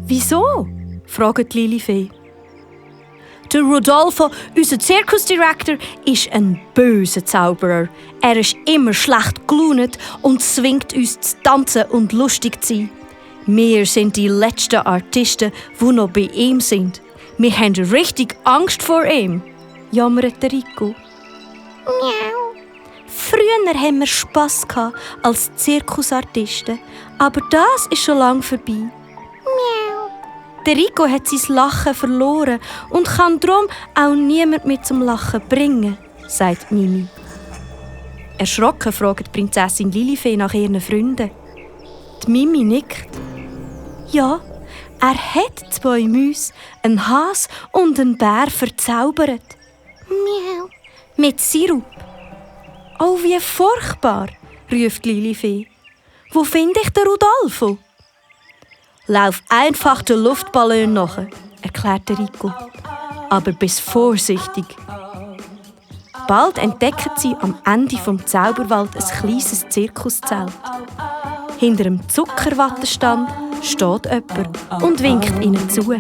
«Wieso?» fragt Lilifee. Der Rodolfo, unser Zirkusdirektor, ist ein böser Zauberer. Er ist immer schlecht gelaunt und zwingt uns zu tanzen und lustig zu sein. Wir sind die letzten Artisten, die noch bei ihm sind. Wir haben richtig Angst vor ihm, jammert Rico. Miau. Früher hatten wir Spass als Zirkusartisten, aber das ist schon lange vorbei. Miau. Der Rico hat sein Lachen verloren und kann darum auch niemand mit zum Lachen bringen, sagt Mimi. Erschrocken fragt Prinzessin Lilifee nach ihren Freunden. Die Mimi nickt. Ja, er hat 2 Mäuse, einen Has und einen Bär verzaubert. Miau. Mit Sirup. Oh, wie furchtbar, ruft Lilifee. Wo finde ich den Rodolfo? Lauf einfach den Luftballon nach, erklärt Rico. Aber bist vorsichtig. Bald entdecken sie am Ende vom Zauberwald ein kleines Zirkuszelt. Hinter einem Zuckerwattestand steht jemand und winkt ihnen zu.